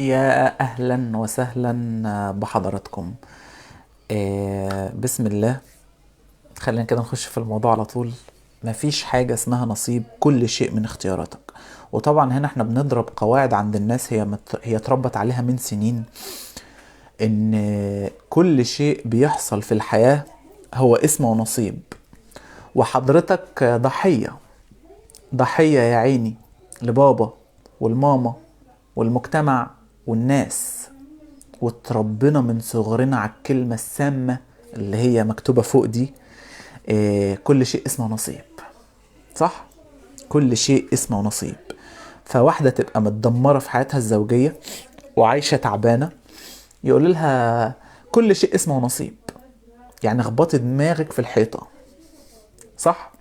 يا أهلا وسهلا بحضراتكم. بسم الله، خلينا كده نخش في الموضوع على طول. مفيش حاجة اسمها نصيب، كل شيء من اختياراتك. وطبعا هنا احنا بنضرب قواعد عند الناس هي اتربت عليها من سنين، ان كل شيء بيحصل في الحياة هو اسم ونصيب، وحضرتك ضحية، ضحية يا عيني لبابا والماما والمجتمع والناس، وتربنا من صغرنا على الكلمة السامة اللي هي مكتوبة فوق دي، كل شيء اسمه نصيب. صح؟ كل شيء اسمه نصيب. فواحدة تبقى متدمرة في حياتها الزوجية وعايشة تعبانة، يقول لها كل شيء اسمه نصيب، يعني اخبطي دماغك في الحيطة. صح؟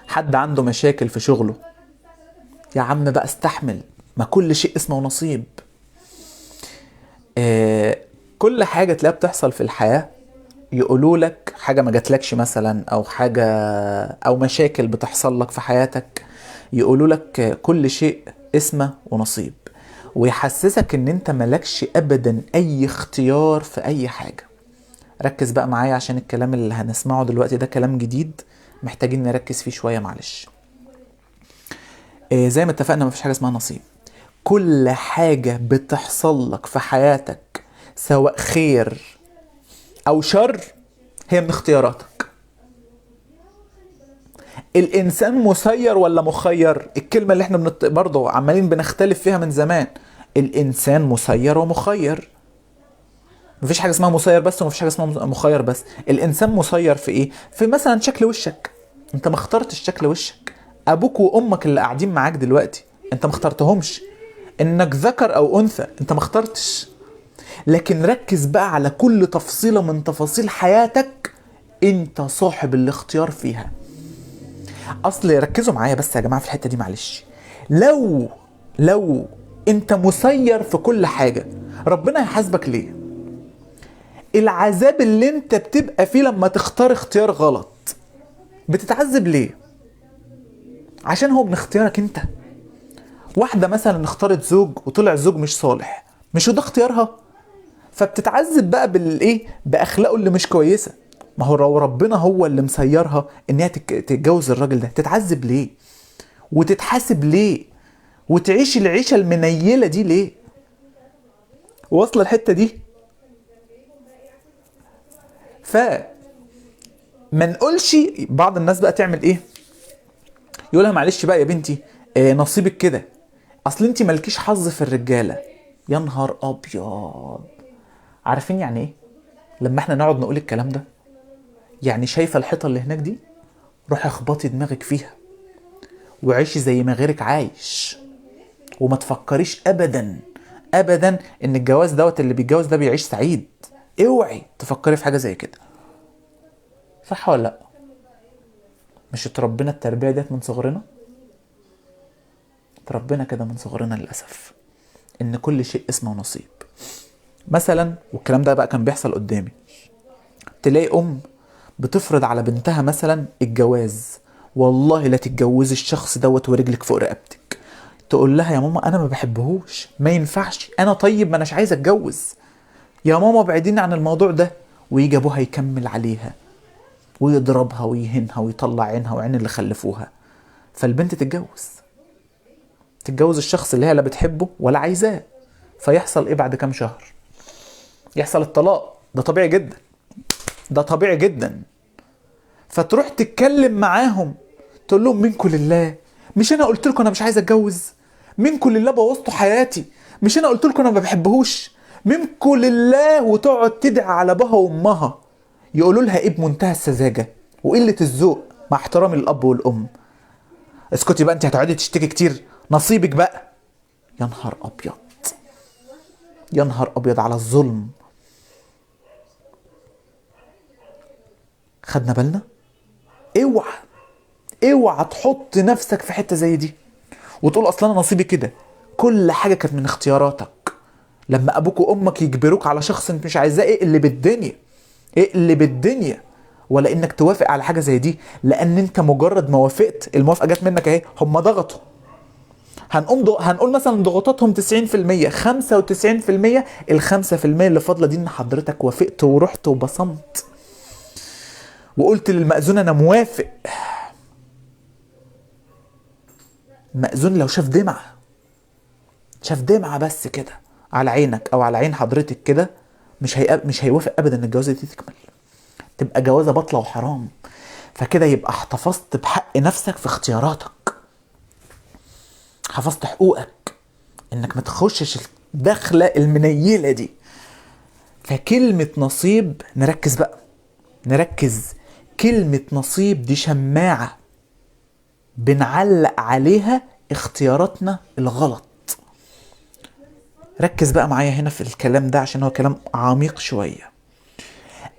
حد عنده مشاكل في شغله، يا عم بقى استحمل، ما كل شيء اسمه نصيب. كل حاجة تلاقيها بتحصل في الحياة يقولوا لك حاجة ما جاتلكش مثلا، أو حاجة أو مشاكل بتحصل لك في حياتك، يقولوا لك كل شيء اسمه ونصيب، ويحسسك ان انت مالكش ابدا اي اختيار في اي حاجة. ركز بقى معايا عشان الكلام اللي هنسمعه دلوقتي ده كلام جديد محتاجين نركز فيه شوية، معلش. زي ما اتفقنا مفيش حاجة اسمها نصيب. كل حاجة بتحصل لك في حياتك سواء خير أو شر هي من اختياراتك. الإنسان مسير ولا مخير؟ الكلمة اللي احنا برضو عمالين بنختلف فيها من زمان. الإنسان مسير ومخير. مفيش حاجة اسمها مسير بس ومفيش حاجة اسمها مخير بس. الإنسان مسير في إيه؟ في مثلا شكل وشك، أنت ما اخترتش شكل وشك. أبوك وأمك اللي قاعدين معاك دلوقتي أنت ما اخترتهمش. إنك ذكر أو أنثى أنت ما اخترتش. لكن ركز بقى على كل تفصيلة من تفاصيل حياتك أنت صاحب الاختيار فيها. أصل ركزوا معايا بس يا جماعة في الحتة دي معلش. لو أنت مسير في كل حاجة ربنا هيحاسبك ليه؟ العذاب اللي أنت بتبقى فيه لما تختار اختيار غلط بتتعذب ليه؟ عشان هو من اختيارك أنت. واحدة مثلا اختارت زوج وطلع الزوج مش صالح، مش هو ده اختيارها؟ فبتتعذب بقى بالايه؟ باخلاقه اللي مش كويسة. ما هو لو ربنا هو اللي مسيرها ان هي تتجوز الراجل ده تتعذب ليه؟ وتتحاسب ليه؟ وتعيش العيشة المنيله دي ليه؟ واصله الحتة دي؟ ف ما نقولش بعض الناس بقى تعمل ايه؟ يقولها معلش بقى يا بنتي، نصيبك كده، اصل انت مالكيش حظ في الرجالة. يا نهار ابيض. عارفين يعني ايه لما احنا نقعد نقول الكلام ده؟ يعني شايفه الحيطة اللي هناك دي؟ روحي اخبطي دماغك فيها وعيشي زي ما غيرك عايش، وما تفكريش ابدا ابدا ان الجواز دوت اللي بيتجوز ده بيعيش سعيد. اوعي تفكري في حاجة زي كده. صح ولا لا؟ مش اتربينا التربية ديت من صغرنا؟ اتربينا كده من صغرنا للاسف، ان كل شيء اسمه نصيب. مثلا، والكلام ده بقى كان بيحصل قدامي، تلاقي ام بتفرض على بنتها مثلا الجواز، والله لا تتجوزي الشخص دوت ورجلك فوق رقبتك. تقول لها يا ماما انا ما بحبهوش، ما ينفعش، انا طيب ما اناش عايزه اتجوز، يا ماما ابعديني عن الموضوع ده. ويجي ابوها يكمل عليها ويضربها ويهينها ويطلع عينها وعين اللي خلفوها. فالبنت تتجوز الشخص اللي هي لا بتحبه ولا عايزاه. فيحصل ايه بعد كام شهر؟ يحصل الطلاق. ده طبيعي جدا، ده طبيعي جدا. فتروح تتكلم معاهم تقول لهم منكم لله، مش انا قلت لكم انا مش عايز اتجوز؟ منكم لله بوظتوا حياتي، مش انا قلت لكم انا ما بحبهوش؟ منكم لله. وتقعد تدعي على ابوها وامها، يقولوا لها ايه بمنتهى السذاجة وقلة الذوق مع احترامي للاب والام، اسكتي بقى انت هتقعدي تشتكي كتير، نصيبك بقى. يا نهار ابيض، يا نهار ابيض على الظلم. خدنا بالنا؟ اوعى اوعى تحط نفسك في حتة زي دي وتقول اصل انا نصيبي كده. كل حاجة كانت من اختياراتك. لما ابوك وامك يجبروك على شخص انت مش عايزاه، اقلب الدنيا، اقلب الدنيا، ولا انك توافق على حاجة زي دي. لان انت مجرد ما وافقت، الموافقة جت منك اهي، هم ضغطوا، هنقول مثلا ضغوطاتهم 90%، 95%، ال5% اللي فاضلة دي ان حضرتك وافقت ورحت وبصمت وقلت للمأذون انا موافق. مأذون لو شاف دمعه، شاف دمعه بس كده على عينك او على عين حضرتك كده، مش هيوافق ابدا ان الجوازه دي تكمل، تبقى جوازه باطله وحرام. فكده يبقى احتفظت بحق نفسك في اختياراتك، حفظت حقوقك انك ما تخشش الدخلة المنيله دي. فكلمه نصيب، نركز بقى، نركز. كلمة نصيب دي شماعة بنعلق عليها اختياراتنا الغلط. ركز بقى معايا هنا في الكلام ده عشان هو كلام عميق شوية.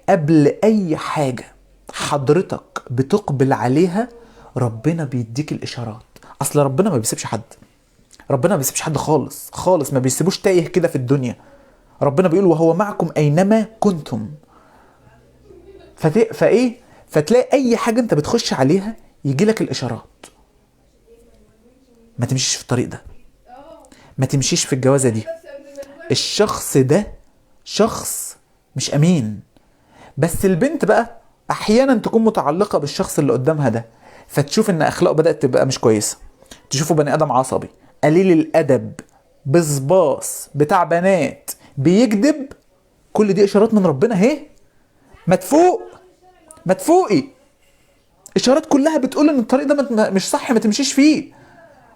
قبل اي حاجة حضرتك بتقبل عليها ربنا بيديك الاشارات. اصل ربنا ما بيسيبش حد، ربنا ما بيسيبش حد خالص خالص، ما بيسيبوش تايه كده في الدنيا. ربنا بيقول وهو معكم اينما كنتم. فايه؟ فتلاقي اي حاجة انت بتخش عليها يجي لك الاشارات. ما تمشيش في الطريق ده، ما تمشيش في الجوازه دي، الشخص ده شخص مش امين. بس البنت بقى احيانا تكون متعلقه بالشخص اللي قدامها ده، فتشوف ان اخلاقه بدات تبقى مش كويسة، تشوفه بني ادم عصبي، قليل الادب، بصباص، بتاع بنات، بيكذب. كل دي اشارات من ربنا اهي. ما تفوق، ما تفوقي. اشارات كلها بتقول ان الطريق ده مش صح، ما تمشيش فيه.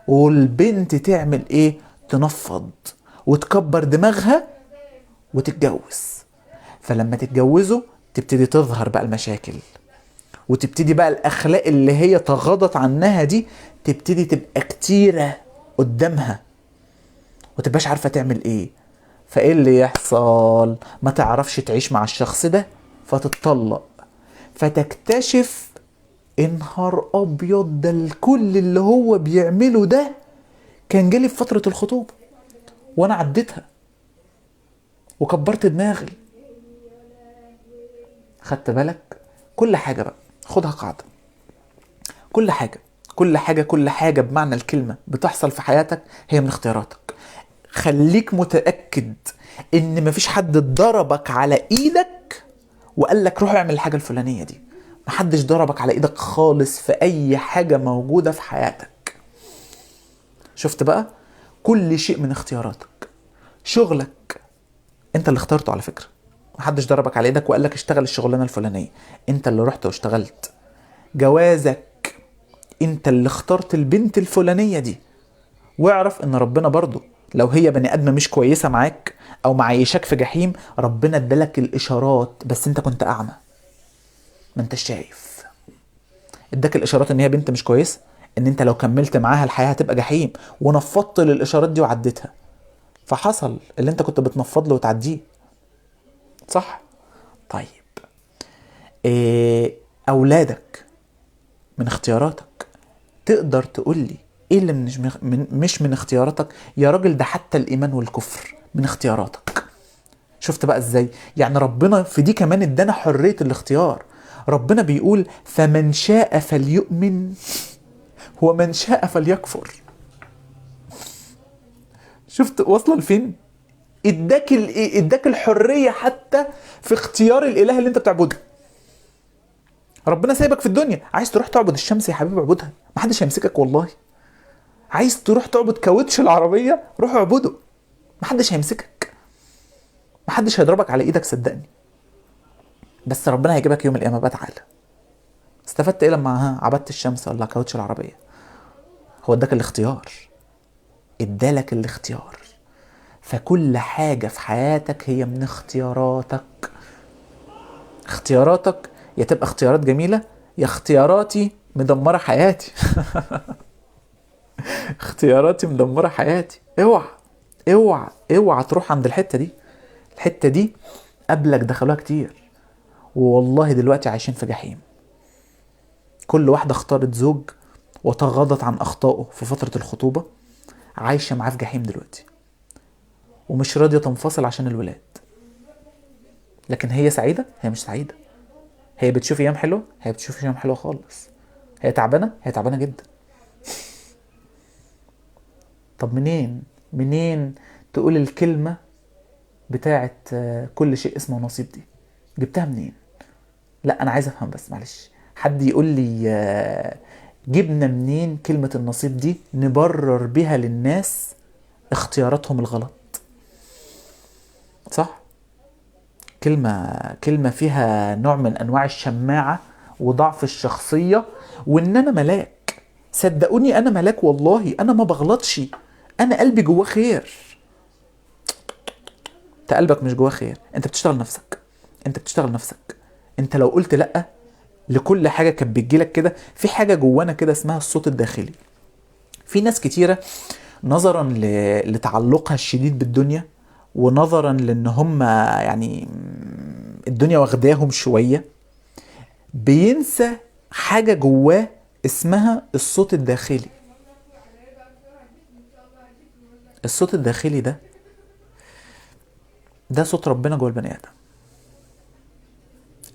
والبنت تعمل ايه؟ تنفض وتكبر دماغها وتتجوز. فلما تتجوزوا تبتدي تظهر بقى المشاكل، وتبتدي بقى الاخلاق اللي هي تغاضت عنها دي تبتدي تبقى كتيرة قدامها، وتبقاش عارفة تعمل ايه. فايه اللي يحصل؟ ما تعرفش تعيش مع الشخص ده، فتتطلق. فتكتشف انهار ابيض، ده الكل اللي هو بيعمله ده كان جالي في فترة الخطوبة وانا عديتها وكبرت دماغي. خدت بالك؟ كل حاجة بقى خدها قاعدة، كل حاجة كل حاجة كل حاجة بمعنى الكلمة بتحصل في حياتك هي من اختياراتك. خليك متأكد ان مفيش حد ضربك على ايدك وقال لك روح اعمل الحاجة الفلانية دي. محدش ضربك على ايدك خالص في اي حاجة موجودة في حياتك. شفت بقى؟ كل شيء من اختياراتك. شغلك انت اللي اخترته على فكرة، محدش ضربك على ايدك وقال لك اشتغل الشغلانة الفلانية، انت اللي رحت واشتغلت. جوازك انت اللي اخترت البنت الفلانية دي. واعرف ان ربنا برضو لو هي بني ادمة مش كويسة معاك او معيشك في جحيم، ربنا ادالك الاشارات بس انت كنت اعمى، ما انتش شايف. اداك الاشارات ان هي بنت مش كويسة، ان انت لو كملت معاها الحياة هتبقى جحيم، ونفضت للاشارات دي وعديتها، فحصل اللي انت كنت بتنفض له وتعديه. صح؟ طيب إيه اولادك من اختياراتك؟ تقدر تقول لي ايه اللي مش من اختياراتك يا راجل؟ ده حتى الايمان والكفر من اختياراتك. شفت بقى ازاي؟ يعني ربنا في دي كمان ادانا حرية الاختيار. ربنا بيقول فمن شاء فليؤمن ومن شاء فليكفر. شفت واصله لفين؟ اداك الحرية حتى في اختيار الاله اللي انت بتعبده. ربنا سايبك في الدنيا، عايز تروح تعبد الشمس يا حبيبي اعبدها، محدش هيمسكك والله. عايز تروح تعبد كاوتش العربية روح اعبده، محدش هيمسكك، محدش هيضربك على ايدك صدقني. بس ربنا هيجيبك يوم القيامة بقى، تعالى استفدت ايه لما عبدت الشمس ولا كاوتش العربية؟ هو اداك الاختيار، ادالك الاختيار. فكل حاجة في حياتك هي من اختياراتك. اختياراتك يا تبقى اختيارات جميلة، يا اختياراتي مدمرة حياتي. اختياراتي مدمرة حياتي. اوعى اوعى اوعى تروح عند الحتة دي. الحتة دي قبلك دخلوها كتير، والله دلوقتي عايشين في جحيم. كل واحدة اختارت زوج وتغاضت عن اخطائه في فترة الخطوبة، عايشة معاه في جحيم دلوقتي، ومش راضية تنفصل عشان الولاد. لكن هي سعيدة؟ هي مش سعيدة. هي بتشوف ايام حلوة؟ هي بتشوف ايام حلوة خالص. هي تعبانة؟ هي تعبانة جدا. طب منين تقول الكلمة بتاعت كل شيء اسمه نصيب دي؟ جبتها منين؟ لا انا عايز افهم بس، معلش حد يقول لي جبنا منين كلمة النصيب دي نبرر بيها للناس اختياراتهم الغلط؟ صح؟ كلمة فيها نوع من انواع الشماعة وضعف الشخصية، وان انا ملاك. صدقوني انا ملاك والله، انا ما بغلطش، انا قلبي جواه خير. انت قلبك مش جواه خير، انت بتشتغل نفسك، انت بتشتغل نفسك. انت لو قلت لا لكل حاجة كانت بتجيلك كده، في حاجة جوانا كده اسمها الصوت الداخلي. في ناس كتيرة نظرا لتعلقها الشديد بالدنيا، ونظرا لان هم يعني الدنيا واخداهم شوية، بينسى حاجة جواه اسمها الصوت الداخلي. الصوت الداخلي ده صوت ربنا جوه البني آدم.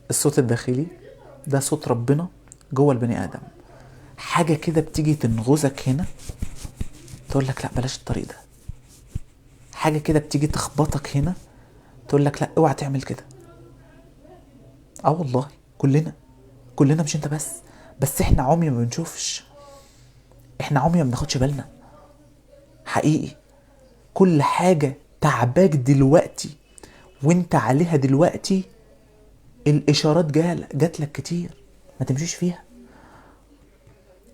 الصوت الداخلي ده صوت ربنا جوه البني آدم. حاجة كده بتيجي تنغزك هنا تقول لك لا بلاش الطريق ده. حاجة كده بتيجي تخبطك هنا تقول لك لا اوعى تعمل كده. والله كلنا مش انت بس احنا عمي ما بنشوفش، احنا عمي ما بناخدش بالنا. حقيقي كل حاجة تعباك دلوقتي وانت عليها دلوقتي الاشارات جات لك كتير، ما تمشيش فيها.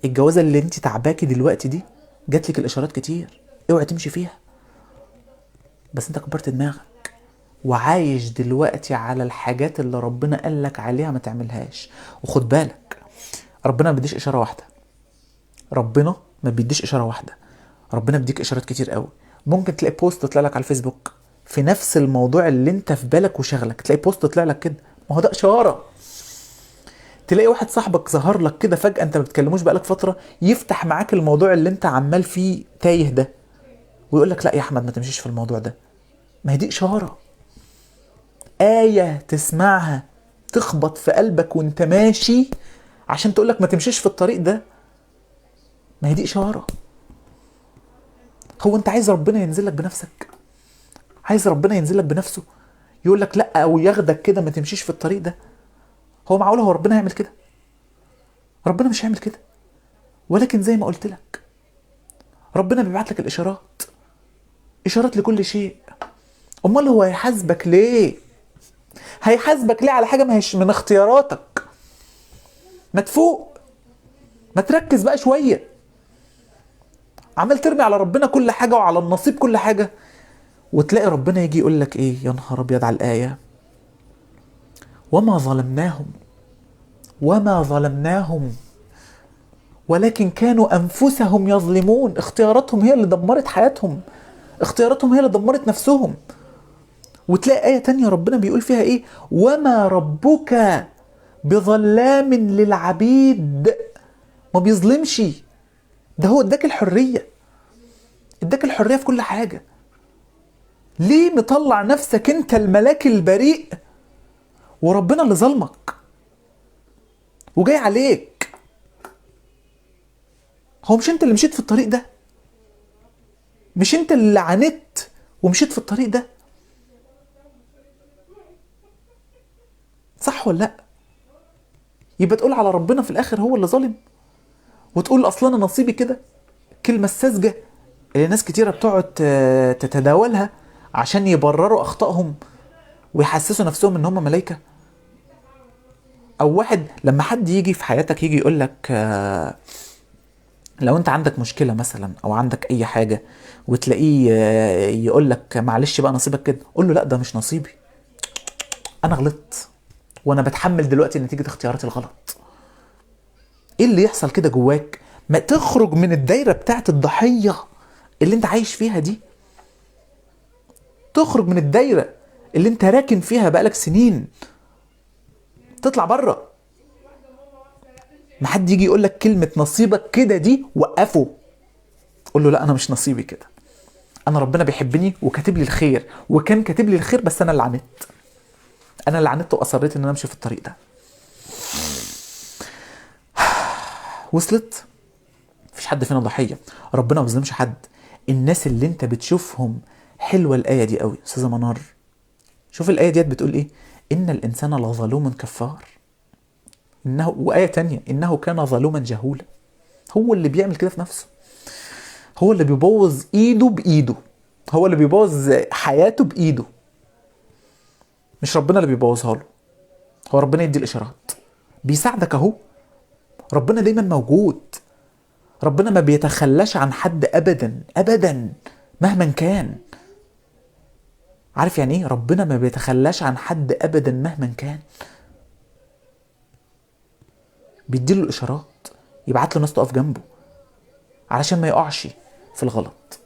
الجوازة اللي انت تعباكي دلوقتي دي جات لك الاشارات كتير، اوعي تمشي فيها. بس انت كبرت دماغك وعايش دلوقتي على الحاجات اللي ربنا قال لك عليها ما تعملهاش. وخد بالك، ربنا ما بيديش اشارة واحدة، ربنا ما بيديش اشارة واحدة، ربنا بيديك اشارات كتير قوي. ممكن تلاقي post طلع لك على الفيسبوك في نفس الموضوع اللي انت في بالك وشغلك، تلاقي post طلع لك كده، ما هو ده اشارة. تلاقي واحد صاحبك ظهر لك كده فجأة انت ما بتكلموش بقالك فترة، يفتح معاك الموضوع اللي انت عمال فيه تايه ده ويقول لك لا يا احمد ما تمشيش في الموضوع ده. ما هي دي اشارة، آية تسمعها تخبط في قلبك وانت ماشي عشان تقول لك ما تمشيش في الطريق ده. ما هي دي اشارة. هو انت عايز ربنا ينزل لك بنفسك؟ عايز ربنا ينزل لك بنفسه يقول لك لا او ياخدك كده ما تمشيش في الطريق ده؟ هو معقول هو ربنا يعمل كده؟ ربنا مش هيعمل كده. ولكن زي ما قلت لك ربنا بيبعت لك الاشارات، اشارات لكل شيء. امال هو هيحاسبك ليه؟ هيحاسبك ليه على حاجة ما هيش من اختياراتك؟ ما تفوق، ما تركز بقى شوية. عمال ترمي على ربنا كل حاجة وعلى النصيب كل حاجة، وتلاقي ربنا يجي يقول لك ايه؟ يا نهار ابيض على الايه، وما ظلمناهم، وما ظلمناهم ولكن كانوا انفسهم يظلمون. اختياراتهم هي اللي دمرت حياتهم، اختياراتهم هي اللي دمرت نفسهم. وتلاقي آية تانية ربنا بيقول فيها ايه؟ وما ربك بظلام للعبيد. ما بيظلمش، ده هو اداك الحرية، اداك الحرية في كل حاجة. ليه مطلع نفسك انت الملاك البريء وربنا اللي ظلمك وجاي عليك؟ هو مش انت اللي مشيت في الطريق ده؟ مش انت اللي عاندت ومشيت في الطريق ده؟ صح ولا لا؟ يبقى تقول على ربنا في الاخر هو اللي ظالم، وتقول اصلا انا نصيبي كده. كلمة الساذجه اللي ناس كتيرة بتقعد تتداولها عشان يبرروا اخطائهم ويحسسوا نفسهم ان هم ملايكة. او واحد لما حد يجي في حياتك يجي يقول لك لو انت عندك مشكلة مثلا او عندك اي حاجة، وتلاقيه يقول لك معلش بقى نصيبك كده، قول له لا ده مش نصيبي، انا غلطت وانا بتحمل دلوقتي نتيجة اختياراتي الغلط. ايه اللي يحصل كده جواك؟ ما تخرج من الدايرة بتاعت الضحية اللي انت عايش فيها دي، تخرج من الدايرة اللي انت راكن فيها بقالك سنين، تطلع بره. ما حد يجي يقول لك كلمة نصيبك كده دي، وقفه قول له لا انا مش نصيبي كده، انا ربنا بيحبني وكاتب لي الخير، وكان كاتب لي الخير بس انا اللي عاندت، انا اللي عاندت واصريت ان انا امشي في الطريق ده. وصلت؟ مفيش حد فينا ضحية، ربنا ما بيظلمش حد. الناس اللي انت بتشوفهم حلوة. الآية دي قوي أستاذة منار، شوف الآية ديت بتقول إيه: إن الإنسان لظلوم كفار. إنه، وآية تانية، إنه كان ظلوما جهولا. هو اللي بيعمل كده في نفسه، هو اللي بيبوظ إيده بإيده، هو اللي بيبوظ حياته بإيده، مش ربنا اللي بيبوظها له. هو ربنا يدي الإشارات، بيساعدك أهو، ربنا دايما موجود، ربنا ما بيتخلاش عن حد أبدا أبدا مهما كان. عارف يعني إيه؟ ربنا ما بيتخلاش عن حد أبدا مهما كان، بيديله الإشارات، يبعت له ناس تقف جنبه علشان ما يقعش في الغلط.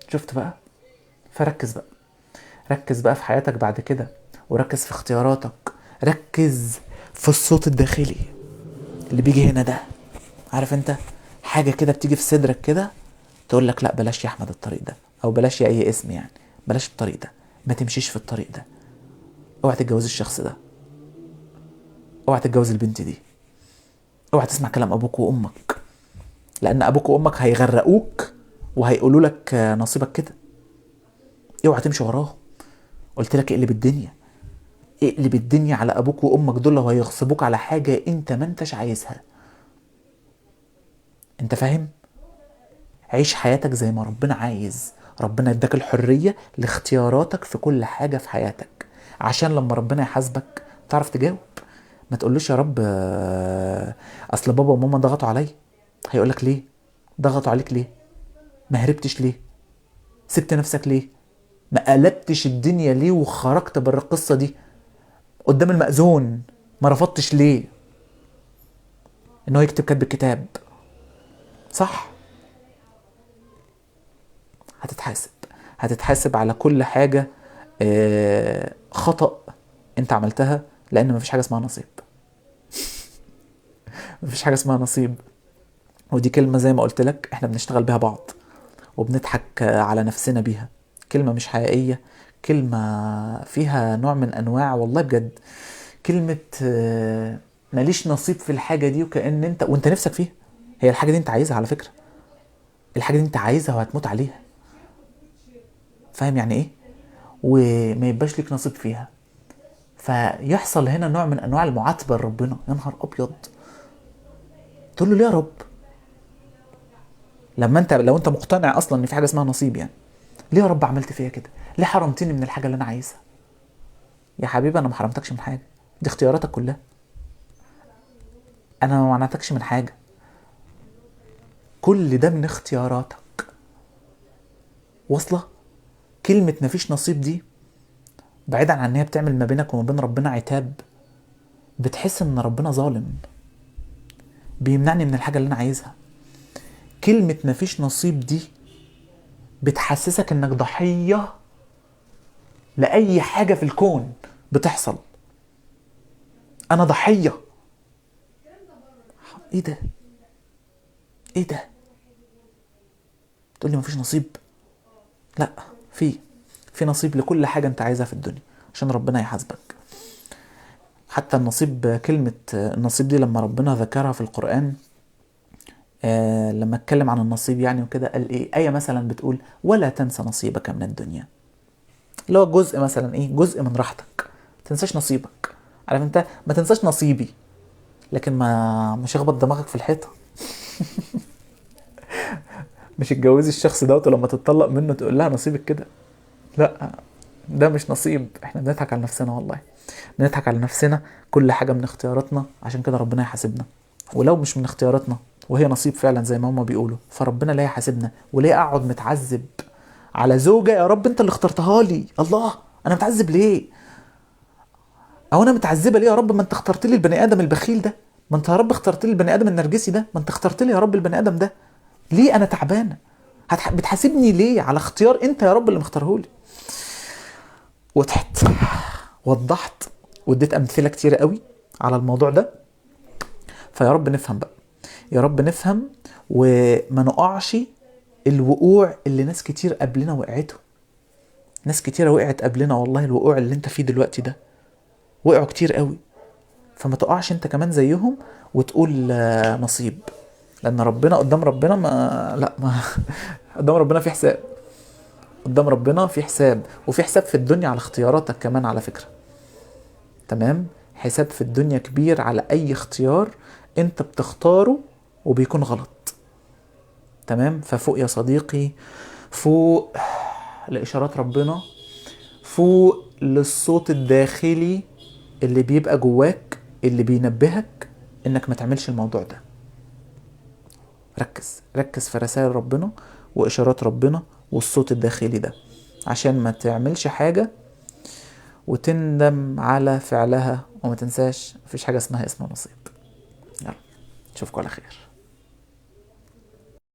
شفت بقى؟ فركز بقى، ركز بقى في حياتك بعد كده، وركز في اختياراتك، ركز في الصوت الداخلي اللي بيجي هنا ده. عارف انت حاجة كده بتيجي في صدرك كده تقول لك لا بلاش يا احمد الطريق ده، او بلاش يا اي اسم يعني، بلاش الطريق ده، ما تمشيش في الطريق ده، اوعى تتجوز الشخص ده، اوعى تتجوز البنت دي، اوعى تسمع كلام ابوك وامك، لان ابوك وامك هيغرقوك وهيقولوا لك نصيبك كده، اوعى تمشي وراهم. قلت لك اقلب الدنيا، اقلب الدنيا على ابوك وامك دول، لو هيغصبوك على حاجة انت ما انتش عايزها. انت فاهم؟ عيش حياتك زي ما ربنا عايز، ربنا اداك الحرية لاختياراتك في كل حاجة في حياتك، عشان لما ربنا يحاسبك تعرف تجاوب. ما تقولوش يا رب اصل بابا وماما ضغطوا عليا. هيقولك ليه ضغطوا عليك؟ ليه ما هربتش؟ ليه سبت نفسك؟ ليه ما قلبتش الدنيا؟ ليه وخرجت بره القصة دي قدام المأذون؟ ما رفضتش ليه ان هو يكتب كتب الكتاب؟ صح؟ هتتحاسب، هتتحاسب على كل حاجة خطأ انت عملتها، لان مفيش حاجة اسمها نصيب. مفيش حاجة اسمها نصيب، ودي كلمة زي ما قلت لك احنا بنشتغل بيها بعض وبنضحك على نفسنا بيها، كلمة مش حقيقية، كلمة فيها نوع من انواع والله بجد كلمة ماليش نصيب في الحاجة دي، وكأن انت وانت نفسك فيها، هي الحاجة دي انت عايزها على فكرة، الحاجة دي انت عايزها وهتموت عليها، فاهم يعني ايه؟ وما يبقاش لك نصيب فيها، فيحصل هنا نوع من انواع المعاتبة لربنا. يا نهار ابيض، تقول له ليه يا رب؟ لما انت لو انت مقتنع اصلا ان في حاجة اسمها نصيب، يعني ليه يا رب عملت فيا كده؟ ليه حرمتني من الحاجة اللي انا عايزها؟ يا حبيبي انا ما حرمتكش من حاجة، دي اختياراتك كلها، انا ما منعتكش من حاجة، كل ده من اختياراتك. واصله؟ كلمة مفيش نصيب دي بعيدا عن ان هي بتعمل ما بينك وما بين ربنا عتاب، بتحس ان ربنا ظالم بيمنعني من الحاجة اللي انا عايزها. كلمة مفيش نصيب دي بتحسسك انك ضحية لأي حاجة في الكون بتحصل. انا ضحية. ايه ده؟ ايه ده؟ تقول لي مفيش نصيب؟ لا، في نصيب لكل حاجة انت عايزها في الدنيا، عشان ربنا يحاسبك. حتى النصيب، كلمة النصيب دي لما ربنا ذكرها في القرآن، لما اتكلم عن النصيب يعني وكده، قال ايه؟ آية مثلا بتقول ولا تنسى نصيبك من الدنيا، اللي هو جزء مثلا ايه؟ جزء من راحتك، ما تنساش نصيبك. عارف انت ما تنساش نصيبي، لكن ما مش اخبط دماغك في الحيطة. مش اتجوزي الشخص دوت ولما تتطلق منه تقول لها نصيبك كده. لا، ده مش نصيب. احنا بنضحك على نفسنا، والله بنضحك على نفسنا. كل حاجة من اختياراتنا، عشان كده ربنا يحاسبنا. ولو مش من اختياراتنا وهي نصيب فعلا زي ما هما بيقولوا، فربنا لا يحاسبنا. وليه اقعد متعذب على زوجة يا رب انت اللي اخترتها لي؟ الله، انا متعذب ليه؟ او انا متعذبة ليه يا رب؟ ما انت اخترت لي البني ادم البخيل ده، ما انت يا رب اخترت لي البني ادم النرجسي ده، ما انت اخترت لي يا رب البني ادم ده، ليه انا تعبانة؟ بتحاسبني ليه على اختيار انت يا رب اللي مختارهولي؟ وضحت، وضحت، واديت امثلة كتير قوي على الموضوع ده. فيا رب نفهم بقى، يا رب نفهم وما نقعش الوقوع اللي ناس كتير قبلنا وقعته. ناس كتيرة وقعت قبلنا والله، الوقوع اللي انت فيه دلوقتي ده وقعوا كتير قوي. فما تقعش انت كمان زيهم وتقول نصيب. لان ربنا قدام ربنا ما لا ما قدام ربنا في حساب، قدام ربنا في حساب، وفي حساب في الدنيا على اختياراتك كمان على فكرة. تمام؟ حساب في الدنيا كبير على اي اختيار انت بتختاره وبيكون غلط. تمام؟ ففوق يا صديقي، فوق لإشارات ربنا، فوق للصوت الداخلي اللي بيبقى جواك اللي بينبهك انك ما تعملش الموضوع ده. ركز، ركز في رسائل ربنا وإشارات ربنا والصوت الداخلي ده، عشان ما تعملش حاجة وتندم على فعلها. وما تنساش مفيش حاجة اسمها اسم ونصيب. يلا نشوفكم على خير.